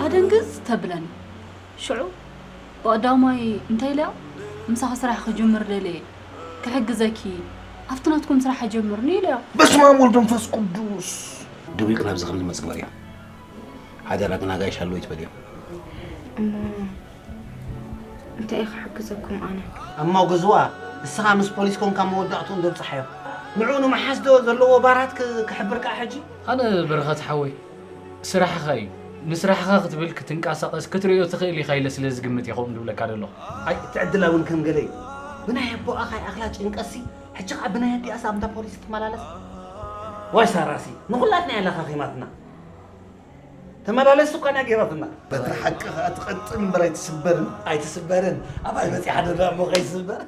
ኣደንግጽ ተብለኒ። ሽዑ ብቐዳማይ እንታይ ኢለዮ? ምሳኺ ስራሕ ክጅምር ደልየ፣ ክሕግዘኪ፣ ኣብቲ ናትኩም ስራሕ ኣጀምርኒ ኢለዮ። በስመ ኣብ ወልድ መንፈስ ቅዱስ። ድውይቅ ናብዚ ከም ዝመጽእ ግበርዮ። ሓደራ ግን ኣጋይሽ ኣለዉ ይትበልዮ። እሞ እንታይ ክሕግዘኩም ኣነ? እሞ ግዝዋ፣ ንስኻ ምስ ፖሊስ ኮንካ መወዳእትኡ እንዶ ብጽሓዮ። ንዕኡ ንምሓዝ ዶ ዘለዎ ባራት ክ-፣ ክሕብር ከኣ ሕጂ? ኣነ በረኸት ሓወይ፣ ስራሕኻ እዩ። ንስራሕኻ ክትብል ክትንቀሳቐስ ክትርእዮ ትኽእል ኢኻ ኢለ ስለ ዝግምት እየ ከምኡ ዝብለካ ዘለኹ። ኣይ፣ እቲ ዕድላ እውን ከም ገለ እዩ። ብናይ ኣቦኣ ካይ ኣኽላ ጭንቀሲ፣ ሕጂ ኸዓ ብናይ ኣዲኣስ ኣብንዳ ፖሊስ ትመላለስ። ዋይ ሳራሲ፣ ንኹላትና እያ ለኻኺማትና። ተመላለስ እኳ እያ ገይራትና። በታ ሓቂ ኸዓ ትቐጥን እምበር ኣይትስበርን። ኣይትስበርን። ኣባይ በጺሓ ዶ ደኣ እሞ ከይስበር?